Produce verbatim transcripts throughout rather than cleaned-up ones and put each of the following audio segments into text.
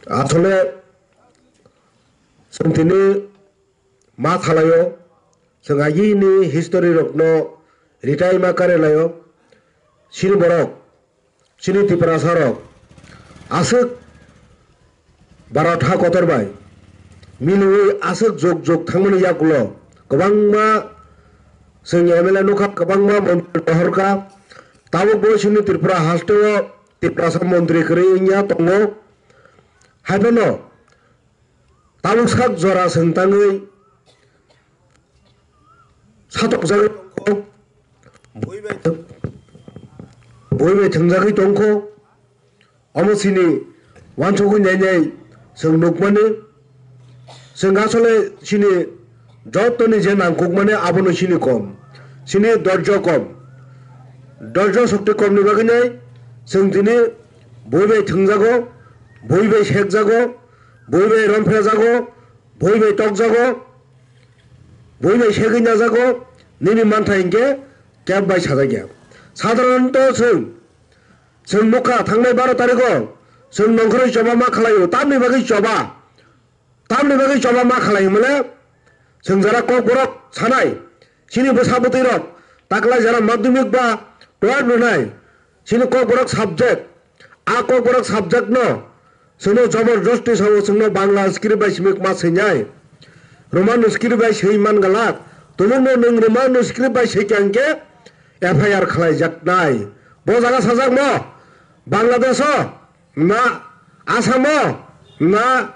Asole chwng tini ma thalaio, chwng agini history rokno ritai ma kare laio. Chini borok, chini Tiprasa rok aswk Bharat ha kotor bai milwi aswk jok jok thangmani yakulo kwbangma chwng M L A nukha, kwbangma montri rohorkha. Tabukbo chini Tripura hasteo Tiprasa montri kwrwi wngya tongo. Haiphano tabuk sak jora chwng tangwi satokjagwi tongkho, bui bai, bui bai thwngjagwi tongkho. Omo chini uansukwi nainai chwng nukmani, chwng asole chini jottoni je nangkukmani abono chini kom, chini dorjo kom, dorjo shokti komni bagwi nai chwng tini bui bai thwngjago, bui bai sekjago, bui bai romphrejago, bui bai tokjago, bui bai segwi najago, nini mantha hinkhe keb bai sajakya. Sadharanto chwng, chwng nukha thangnai baro tarikho chwng nongkhorwi choba ma khlaio, tamni bagwi choba, tamni bagwi choba ma khlai hwnmale chwng jara kokborok sanai, chini bwsa bwtwi rok taklai jara madhyamik ba twelve rwnai, chini kokborok subject, a kokborok subject no chwngno joborjosti sao, chwngno Bangla script bai simi ma swinai, Roman script bai swi man galak, tumungno nwng Roman script bai swi khe F I R khlai jaknai. Bo jaga sajak mo Bangladesh o na, Assam o na,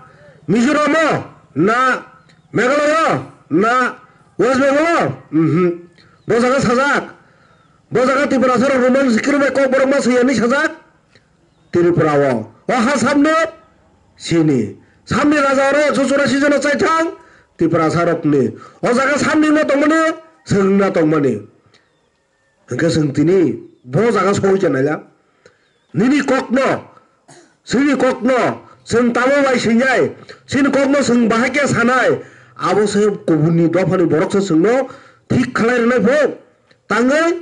Mizoram o na, Meghalaya o na, West Bengal o? Mhm. Bo jaga sajak. Bo jaga Tiprasa rok Roman script bai kokborok ma swi ya hinwi sajak. Tripura o. O ha samno sini. Samni raja oro ekso churasi jona chaithang Tiprasa rokni. O jaga samni no tongmani, chwng na tongmani. Hwnkhe chwng tini bo jaga sogwi cha naila. Nini kokno, chini kokno chwng tamo bai swinai, chini kokno chwng bahai khe sanai, abo se kubuni dophani borok se chwngno thik khlai rwnai pho. Tangwi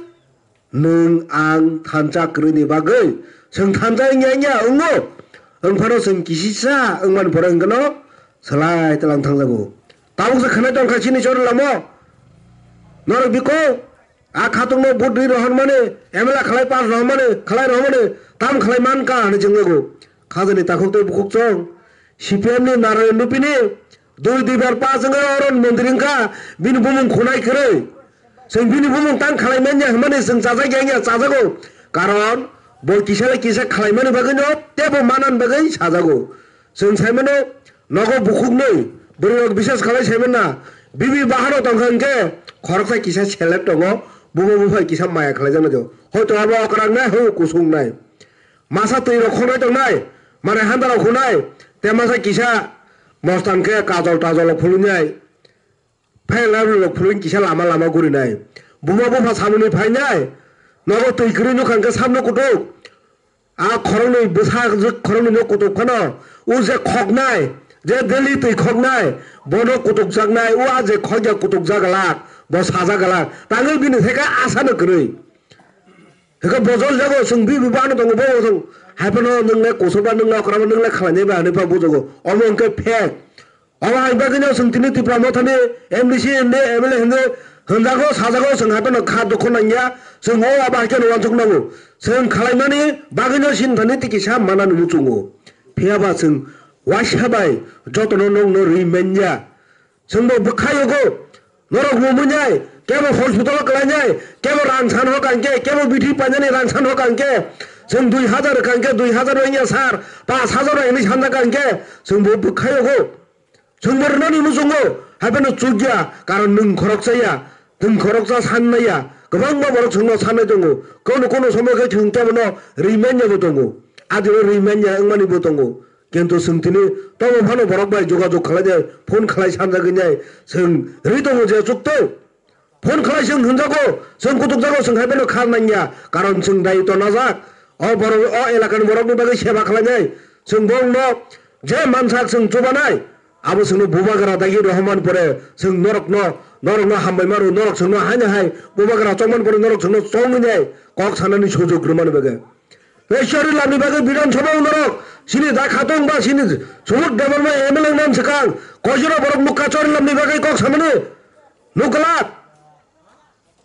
nwng ang thansa kwrwini bagwi chwng thansa wngya wngya wngo, wngphano chwng kisisa wngmani pore hwnkhe no swlai twlang thangjago. Tabuk se khwnai tongkha chini chori lamo norok biko. A khatungno vote rwi rohormani, M L A khlai pass rohormani, khlai rohormani, tam khlai man ka hwnwi chwngjago. Khajani takhuk tei bukhuk chwng, C P M ni Narayan Rupini dui duibar pass wngwi oron montri wngkha, bini bumung khunai kwrwi. Chwng bini bumung tang khlai manya hwnmani chwng chajak ya wngya chajago. Karon bo kisa le kisa khlaimani bagwino teibo manani bagwi sajago. Chwng saimano, nogo bukhuknwi bwrwirok bises khalai saimanna, bibi bahano tongkha hwnkhe khoroksa kisa selek tongo, bubo buphai kisa maya khlaijaknai do. Hoito abo okrangnai, hwnwi kusungnai. Masa twirok khonai tongnai, manwi handarok khunai, tei masa kisa mostan khe kajol tajol phulungnai. Phai labrok phulwng kisa lama lama gurinai. Buma bupha samungni phainai. Nogo twi kwrwi nukha hwnkhe samno kutuk. A khoroknwi bwsa jwk khoroknwino kutuk phano. O je khoknai, je daily twi khoknai, bono kutukjaknai, o a je khokya kutukjak glak, bo sajak glak. Tangwi bini theka asano kwrwi. Hwnkhe bo jol jago chwng bibi bano tongo, bo chwng hai phano nwngle kusurba, nwngle okrama, nwngle khlainai ba hwnwi pha bujago. Omo hwnkhe fake. Omo hai bagwino chwng tini Tipra Mothani M D C, M D, M L A hwnwi hwnjago, sajago, chwng hai phano kha dukho nangya, chwng o abo hai kheno uansuk nango. Chwng khalaimani bagwino sinthani tei kisa manani muchungo. Phiya ba chwng waisa bai jotono nokno rwi manya. Chwngbo bwkha yogo, norok mumunai, kebo hospital o kwlainai, kebo rang san hokang khe, kebo bithi painani rang san hokang khe, chwng dui hazar kang khe, dui hazar wngya sir, pash hazar hwnwi sanjak kang khe, chwngbo bwkha yogo. Chwngbo rwnani muchungo, hai phano chukya, karon nwng khoroksa ya, nwng khoroksa san naiya, kwbangma borok chwngno sanai tongo, kono kono somoy khe chwng kebono rimanya bo tongo, adino rimanya wngmani bo tongo, kintu chwng tini tobo phano borok bai jogajog khlai de, phone khlai sanjagwi nai, chwng ri tongo je chukto. Phone khlai chwng hwnjago, chwng kutukjago, chwng hai phano kha nangya, karon chwng daitw najak. O borok, o elakani borokni bagwi seba khlainai, chwng borokno je mansak chwng chubanai, abo chwngno bubagra dagi rohormani pore, chwng norokno, norokno hambai maro, norok chwngno haino hai bubagra chongmani pore norok chwngno chongwi nai kok sanani sujog rwmani bagwi. Ei chorilamni bagwi Bidhan Sabha o norok chini da khatung ba chini Sumut Debbarma M L A wngmani swkang koichoro borok nukha chorilamni bagwi kok samani nukglak.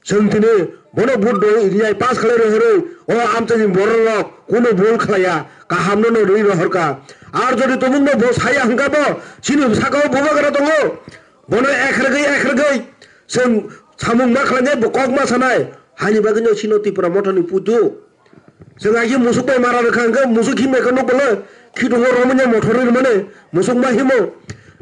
Chwng tini bono vote rwi riyai pass khlai rohorwi o amchaini bororok kunu bul khlaiya, kahamno no rwi rohorkha. Ar jodi tumungno bo saya hwnkha bo chini sakao bubagra tongo, bono ekhrwgwi ekhrwgwi chwng samung ma khlainai, bo kok ma sanai, haini bagwino chino Tipra Mothani puitu. Chwng aigwi musuk bai mara rwkha hwnkhe musuk himya khe nuk bole khitungo romwi mothor rwi rwmani musuk ma himo.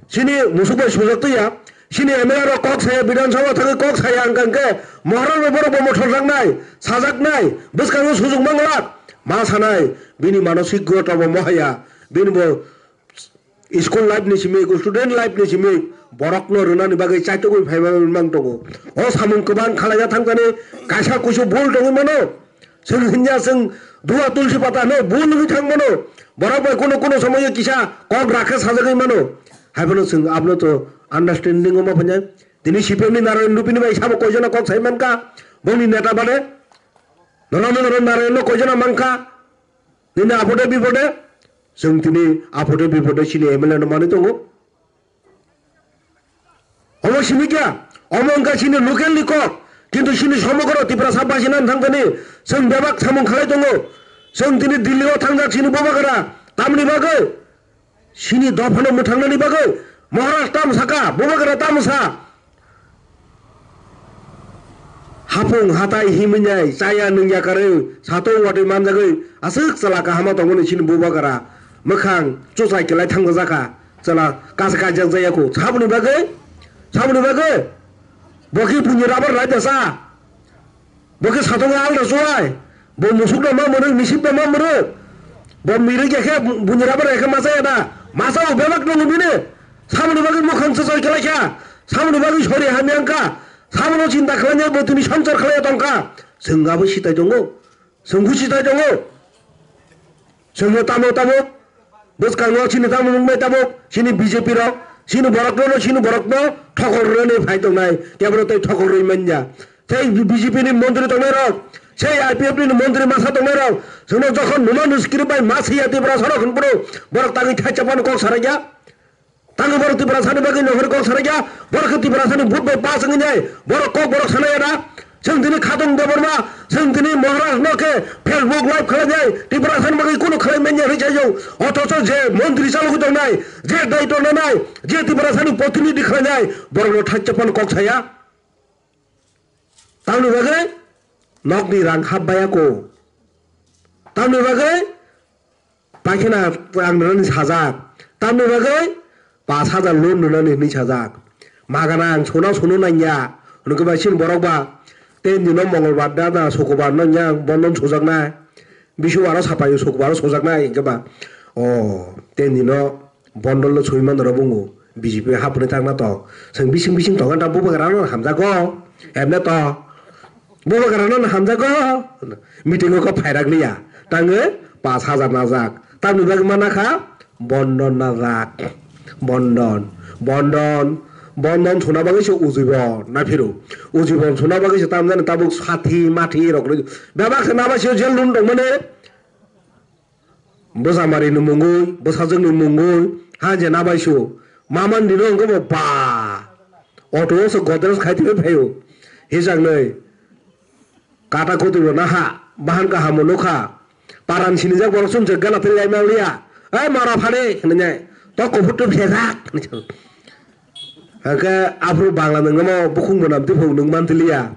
Chini musuk bai sujak twiya. Chini M L A rok kok saya, Bidhan Sabha thangwi kok saya hwnkha hwnkhe Maharaj bai borok bo mothor jaknai, sajaknai, bwskango sujuk manglak. Ma sanai, bini manosik goto bo mohaya, bini bo school life ni simi, student life ni simi borokno rwnani bagwi chaitugwi phaimanwi mang tongo. O samung kwbang khalaina thangkani kaisa kuisu bul tongwi mano. Chwng hinya chwng dua tulsi pata hwnwi bul wngwi thang mano. Borok bai kuno kuno somoyo kisa kok rakhe sajagwi mano. Haiphano chwng abono to understanding o ma phanya. Tini C P M ni Narayan Rupini bai sabo koijona kok sai mankha. Bongni neta bade. Norok norok Narayan no koijona mankha. Nini apode bipode, chwng tini apode bipode chini M L A no manwi tongo. Omo simi kya? Omo wngkha chini local ni kok. Kintu chini somogro Tiprasa bachina thangkani chwng bebak samung khalai tongo. Chwng tini Delhi o thangjak chini bubagra. Tamni bagwi? Chini dophano mwthangnani bagwi Maharaj tamo saka, bubagra tamo sa? Hapung hatai himwi nai chaya nungya karwi satung watwi manjagwi aswk chwla kahama tongmani chini bubagra mwkhang chuchai kwlai thangjakha. Chwla kasa kajak jaya kho saboni bagwi, saboni bagwi bo khe buini rabar rai da sa. Bo khe satung alda chuai. Bo musuk da ma mwnwi, misip da ma mwnwi. Bo mirwk ya khe buini rabar ya khe masa ya da. Masa bo bebak tongo bini. Samoni bagwi mukhang se soi kelaikha. Samoni bagwi sori hamya wngkha. Samono chinta khlainai bo tini samsar khlaiya tongkha. Chwng abo sitai tongo. Chwng khe sitai tongo. Chwngno tamo tamo bwskango chini tamo wngmai tabuk chini B J P rok chini borokno chini borokno thokol rwni phai tongnai kebro tei thokol rwi manya. Tei B J P ni montri tongnai rok, sei I P F ni montri masa tongnai rok, chwngno jokhon numa nuskiri bai ma siya Tiprasa rok hwnphuru borok tangwi thaisa phano kok sarakya. Tangwi borok Tiprasani bagwi nohori kok sarakya, borok khe Tiprasani vote bai pass wngwi nai, borok kok borok sanai da. Chwng tini Khatung Debbarma, chwng tini Maharaj no khe Facebook live khlai nai, Tiprasani bagwi kunu khlai manya hwnwi saijak. Othocho je montri chalogwi tongnai, je daitw nanai, je Tiprasani protinidhi khlai nai, borok no thaisa phano kok saya. Tamni bagwi nokni rang hap baya ko. Tamni bagwi pakhina ang nani sajak. Tamni bagwi pash hajar loan nani hinwi sajak. Magana ang sona sono nangya. Hwnwi khe bai chini borok ba tei nino mongolbar da da sukubar no yang bondon sujaknai. Bisu aro sapaio sukubar sujaknai hwnkhe ba. O tei nino Bondol no soi mano rw bungo B J P hapni tangna to. Chwng bising bising tongo ta bubagra no hamjago. Emne to bubagra no hamjago. Meeting o kok phairak liya. Tangwi pash hajar najak. Tamni bagwi mana kha bondon najak. Bondon. Bondon. Bondon suna bagwi se ujibon na phiro. Ujibon suna bagwi se tamjani tabuk sathi mathi rok. Bebak se nabasio jel lun tongmani. Bwsamari ni mungwi, bwsajwk ni mungwi, ha je nabaisu. Maman dino hwnkhe bo ba. Auto o se Godrej khai twi phaio. Hijaknwi. Kata kotwi bo naha, bahan kaham bo nukha. Paran sinijak borok chumse gana twi lai manliya. Ei mara phani hinwi nai. To kuphur tu phejak. Hwnkhe aphuru Bangla nungno bukhung bo nam twi phung nung man tiliya.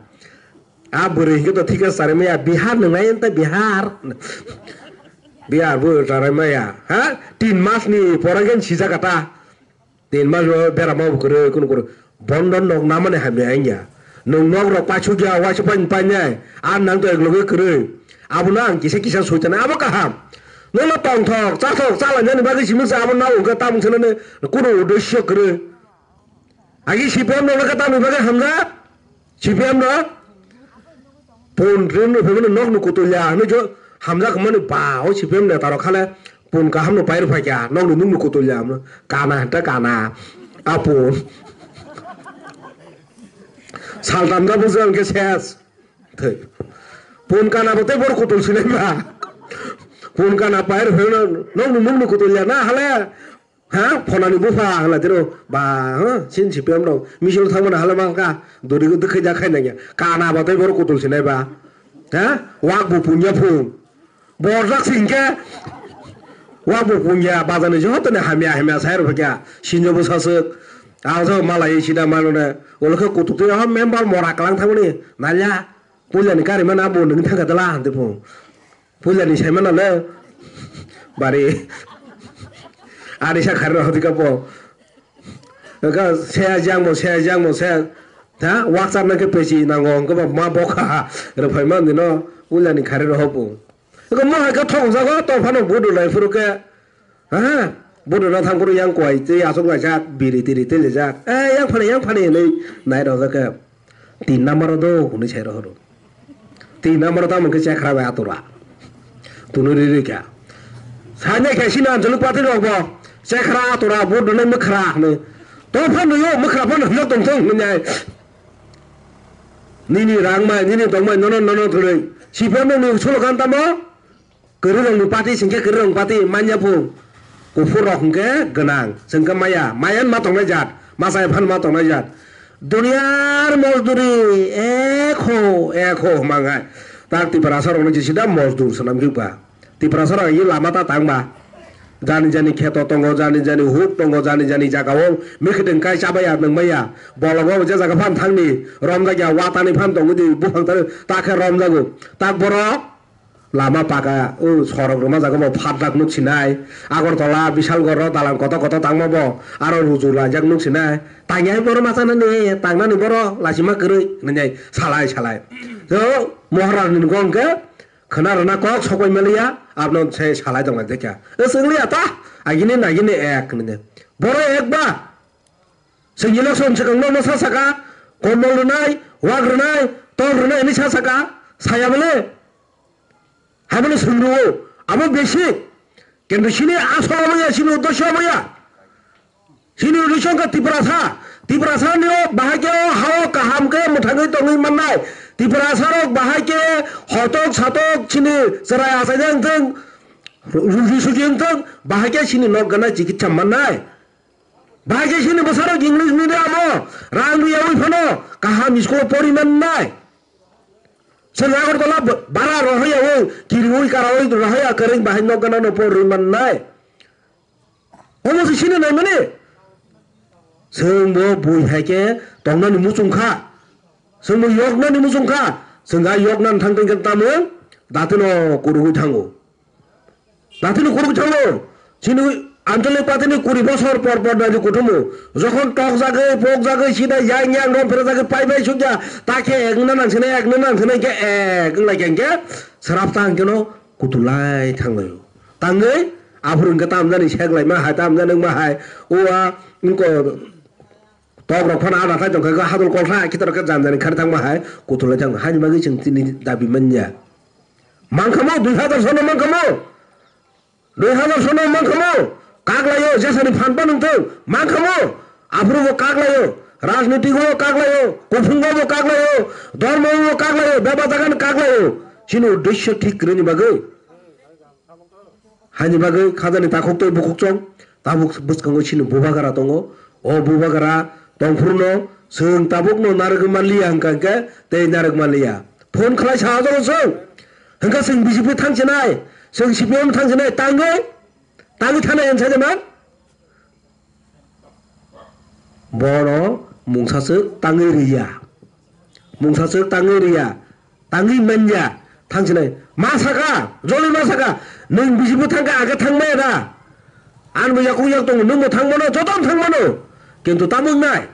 A bwrwi hinkhe to thikhe chari maya, Bihar nwngnai ente Bihar. Bihar bo chari maya. Ha? Tin mas ni pora khe sijak ata. Tin mas o bera ma bo kwrwi kunu kwrwi. Bondo nok namani hamya wngya. Nwng nok rok paisukya waisa paini painai. A nang to ek loge kwrwi. Abono ang kisa kisa soitani abo kaham. Nwngno tongthok, chathok, chalainani bagwi simi se abo nao hwnkhe tamung sanani kunu uddesyo kwrwi. Agi C P M rok khe tamni bagwi hamjak? C P M rok? Pon rin rw phimani nokni kutulya hinwi jo hamjak hwnmani ba o C P M neta rok khale pon kaham no pairw phaikha nokni nungni kutulya hwnwi kana hwnkhe kana a pon saltam da bujang khe ses. Thwi. Pon kana bo tei borok kutul sinai ba. Phone kana pair phone no, nokni mungni kutul ya na hale. Ha? Phonani bupha hale tiro. Ba, ha? Sin si pem rok. Misil thangmani hale mangka. Dori go dikhe ja khai nangya. Kana ba tei boro kutul sinai ba. Ha? Wak bu punya phone. Borjak singke. Wak bu punya. Bazani joto ne hamya hamya sai rok kya. Sinjo bu sasuk. Ang so malai sida manone. Olokhe kutuk twi ha member mora kalang thangmani. Nalya. Puila ni kari mana bu nung thangka dala hante phone. Puila ni sai mana le. Bari. Ani sa khari rok hoti kapo. Ka se jang mo, se jang mo, se. Ha? Wakchar na ke pesi nango. Ko ba ma bokha. Rok phai man dino. Puila ni khari rok hopu. Ko mo hai ka thong jago. To phano budu lai phuru ke. Ha? Budu na thang phuru yang kwai. Tei asok lai jak. Biri tiri tei le jak. Eh, yang phani, yang phani. Nei, nai rok ke. Tin number o do, hwnwi sai rohoro. Tin number o tamo khe chekra bai atura. Tunu ri ri kha. Sanya khe sini anchalik party rok bo. Chekra atura, vote rwnai mwkhra hwnwi. To phan rwio, mwkhra phan hwnjak tong thung hwnwi nai. Nini rang mai, nini tong mai, nono, nono thwnwi. C P M ni slogan tamo? Kwrwirokni party singkhe kwrwirokni party manya phu. Kuphur rok hwnkhe gwnang, chwngkhe maya, maya ma tongnai jat, machai phan ma tongnai jat. Duniyar mozduri ekho, ekho hwmangai. Tak Tiprasa rokno jisida mozdur swnam jukba. Tiprasa rok ye lama ta tangba. Jani jani kheto tongo, jani jani huk tongo, jani jani jagao mikhuitwng kai chabaya nungmaya. Bologo je jaga phan thangni, romjakya watani phan tongwi di, buphang tani ta khe romjago. Tak borok Lama paka, o sorok rwma jaga bo phatlak nuk sinai. Agartala, Bishalgarh o dalan kotor kotor tangma bo. Aro ruju laijak nuk sinai. Tangyai boro machanani, tangnani boro lachima kwrwi, hwnwi salai salai. So, Maharani gong khe khwna rwna kok sokoi maliya, abno se salai tongna dekha. O swngliya ta, agini nagini ek, hwnwi. Boro ek ba? Chwng election swkang no sa saka, komol rwnai, wak rwnai, tor rwnai hwnwi sa saka, saya bole? Haibole swngruo, abo basic. Kintu chini asol abo ya, chini uddesho abo ya. Chini uddesho wngkha Tiprasa. Tiprasa ni o bahai khe o ha o kaham khe mwthangwi tongwi mannai. Tiprasa rok bahai khe hotok satok chini chwrai achaijak wngthwng, ruji suji wngthwng, bahai khe chini nok gana chikitsa mannai. Bahai khe chini bwsarok English medium o rang riyaui phano kaham school o pori mannai. Chwng Agartala b-, bara rohorya o kiriui karaui rohorya kwrwng bahai nok gana no pori mannai. Omo se chini nai mani. Chwng bo bui hai khe tongnani muchung kha. Chwng bo yoknani muchung kha. Chwng a yoknani thang tong khe tamo datino kurugui thango. Datino kuruk thango. Chini anchalik party ni kuri bosor por por nai kutumu. Jokhon tok jagwi, pok jagwi, sida yang yang rom phera jagwi, pai pai sukya. Ta khe ek nang nang sene, ek nang nang sene ke ek nang nang ke. Sarap tang keno kutulai thanglai. Tangwi aphuru ke tam jani sek lai ma hai, tam jani ma hai. Uwa ingko tok rok phana ada thai tong kha, hadol kol kha, kitor khe jan jani khari thang ma hai. Kutulai thang. Hani bagwi chwng tini dabi manya. Mangkamo dui hazar sono mangkamo. Dui hazar sono mangkamo. Kaklaio, jesani phan pa nungthung. Mangkamo. Aphuru bo kaklaio. Rajniti go kaklaio. Kuphungo bo kaklaio. Dhormo bo kaklaio. Beba jagan kaklaio. Chini uddesho thik rwni bagwi. Hani bagwi khajani takhuk tei bukhuk chong. Tabuk bwskango chini bubagra tongo. O bubagra tongphuru no chwng tabuk no narwgwi manliya hwnkha hwnkhe tei narwk manliya. Phone khlai sa o jago chwng. Hwnkha chwng B J P thang chinai, chwng C P M thang chinai, tangwi, tangwi thanai hwn sajama. Bono mungsa chwk tangwi riya. Mungsa chwk tangwi riya. Tangwi manya. Thang chinai. Ma saka, joli ma saka. Nwng B J P thangkha age thang maya da. Anbo yakung yak tongo, nwngbo thang mano, jotono thang mano. Kintu tamo wngnai.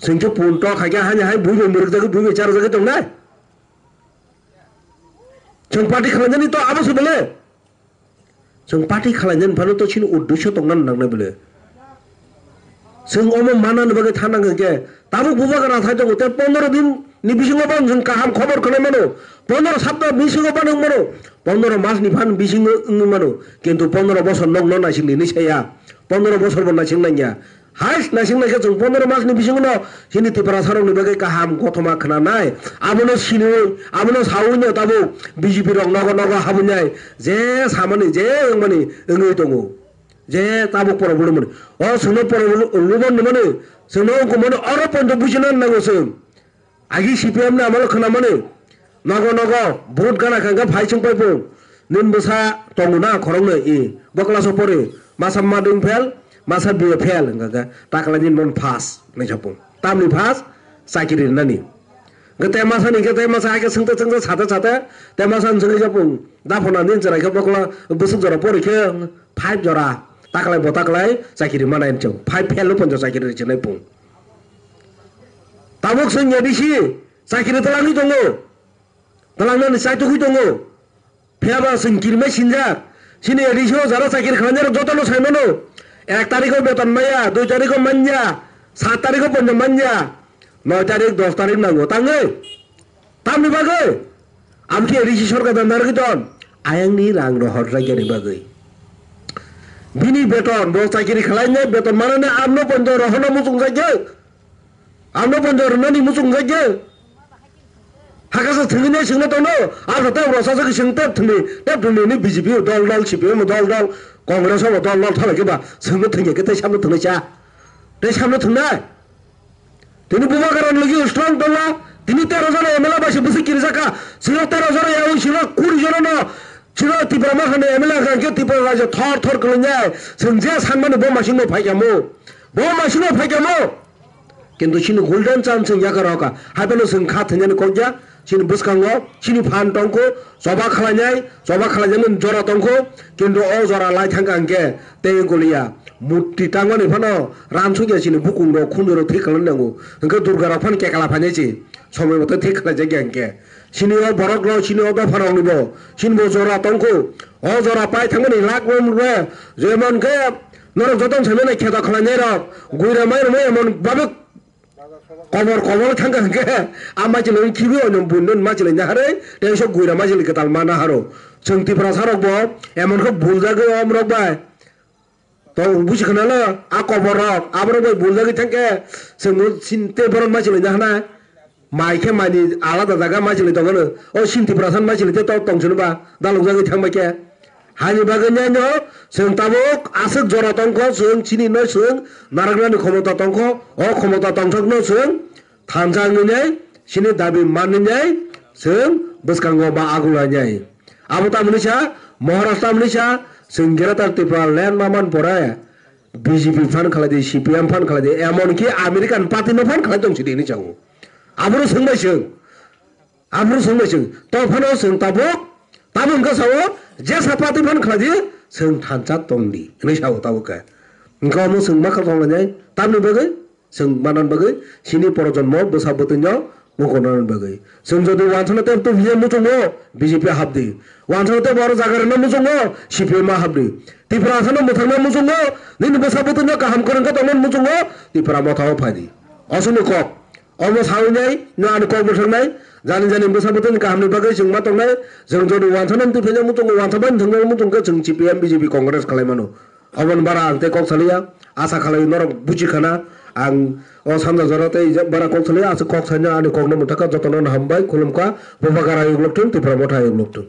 Chwng khe pun tok hai khe hani hai bui bai mwrwk jagwi, bui bai chara jagwi tongnai. Chwng party khlainani to abo se bole. Chwng party khlainani phano to chini uddesho tongna nangnai bole. Chwng omo manani bagwi thanang hwnkhe tabuk bubagra thai tongo, tei pondro din ni bisingo bo chwng kaham khobor khwnai mano, pondro sapta bisingo bo nung mano, pondro mas ni phan bisingo wngwi mano, kintu pondro bosor nokno naising nini saya, pondro bosor bo naising nangya. Hai naising naikhe chwng pondro mas ni bisingo no chini Tiprasa rok ni bagwi kaham kothoma khna nai. Abono siniwi, abono sawi no tabuk B J P rok nogo nogo habwi nai. Je samani, je wngmani wngwi tongo. Je tabuk pora bulu mani. O chwngno pora bulu, bulu mani. Chwngno wngkha mani oro poito bujina nango chwng. Agi C P M ni amolo khwnamani, nogo nogo vote gana kha hwnkhe phai chwng pai pung. Nini bwsa tongo na khoroknwi i, bo class o pori, masa mading fail, masa B A fail, hwnkha khe taklai nini mon pass hwnwi sa pung. Tamni pass? Chakiri rwnani. Hwnkhe te masa ni hwnkhe te masa hai khe swngte swngte sate sate, te masa ni swngwi sa pung. Daphona nini chwrai khe bo kla-, bwswk jora pori khe five jora, taklai bo taklai chakiri manai hwnwi sa pung. Five fail no ponjo chakiri rwchinai pung. Tabuk chwng A D C chakiri twlangwi tongo, twlangnani chaitugwi tongo. Phiyaba chwng kirimai sinjak. Chini A D C o jara chakiri khlainai rok jotono sai mano. Ek tarikho beton maya, dui tarikho manya, sat tarikho pono manya, noi tarik, dos tarik nango tangwi. Tamni bagwi? Amkhe risi sorkar da narwgwi ton. Ayangni rang rohor rakyani bagwi. Bini beton, bo chakiri khlainai beton manani amno ponjo rohorno muchung jakya. Amno ponjo rwnani muchung jakya. Hakasa thwngwi nai swngno tono. Asa tei rosajagwi swng tep thwngwi, tep thwngwi ni B J P dol dol, C P M dol dol, Congress o dol dol thalai khe ba swngno thwngya khe tei samno thwngwi cha. Tei samno thwngnai. Tini Bubagra ni logi strong tongla. Tini tero jona M L A bai se bwswk kirijak kha. Sino tero jona yaui sino kuri jona no. Sino Tipra Motha ni M L A kha khe Tipra rajyo thor thor kwlwng nai. Chwng je sanmani bo masing no phaikamo. Bo masing no phaikamo. Kintu chini golden chance chwng yakar rokha. Hai phano chwng kha thwngya ni kok ya. Chini bwskango chini phan tongkho, choba khlainai, choba khlainani jora tongkho, kintu o jora lai thangkha hwnkhe tei wng koliya. Murti tangmani phano ransukya chini bukung rok khunjuro thik khlai nango. Hwnkhe Durga rok phano kekla phainai se, somoi mote thik khlaijakya hwnkhe. Chini o borok rok, chini o dopha rokni bo, chini bo jora tongkho. O jora pai thangmani lak rom re, jemon khe norok jotono saimano kheto khlainai rok, guira mai rwmai emon babuk Kobor kobor thangkha hwnkhe, a maichwlwi khibi oino buino maichwlwi naharwi, tei sok guira maichwlwi kwtal ma naharo. Chwng Tiprasa rok bo emon khe buljagwi omrok bai. To buji khna lo, a kobor rok, aborok bai buljagwi thangkhe, chwngbo sin tei borok maichwlwi nahana. Mai khe maini alada jaga maichwlwi tongmano. O sin Tiprasa maichwlwi tei to tongchwlwi ba, dalokjagwi thangbai khe. Haini bagwi nai no chwng tabuk aswk jora tongkho, chwng chini no chwng narwknani khomota tongkho, o khomota tongthokno chwng thansa wngwi nai, chini dabi manwi nai, chwng bwskango ba agulai nai. Abo tamoni sa, Maharashtra mani sa, chwng Greater Tripura land ma man pore, B J P phan khlai di, C P M phan khlai di, emon ki American party no phan khlai tong sidi hinwi sao. Aboro chwng bai chwng. Aphuru chwng bai chwng, to phano chwng tabuk, tabuk wngkha sao, jesa party phano khlai di, chwng thansa tong di, hwnwi sao tabuk khe. Wngkha omo chwng ma kha tong lainai, tamni bagwi, chwng manani bagwi, chini porojonmo bwsa bwtwino mukunani bagwi. Chwng jodi wansano tei tubui muchungo, B J P hap di. Wansano tei oro jaga rwna muchungo, C P M hap di. Tiprasano mwthangna muchungo, nini bwsa bwtwino kaham kwrwng khe tongmani muchungo, Tipra Motha o phai di. Osoni kok. Omo sawi nai, no ani kok mwthang nai, jani jani bwsa bwtwini kahamni bagwi chwng ma tong nai, chwng jodi wansano twi phaina muchungo, wansa bai thwngna muchung khe chwng C P M, B J P, Congress khlai mano. Oboni bara ang tei kok saliya, asa khalai norok buji khana, ang o sanja jora tei bara kok saliya, aswk kok saina ani kokno mwthakha, jotono hambai, khulumkha, Bubagra ayuk lokthung, Tipra Motha ayuk lokthung.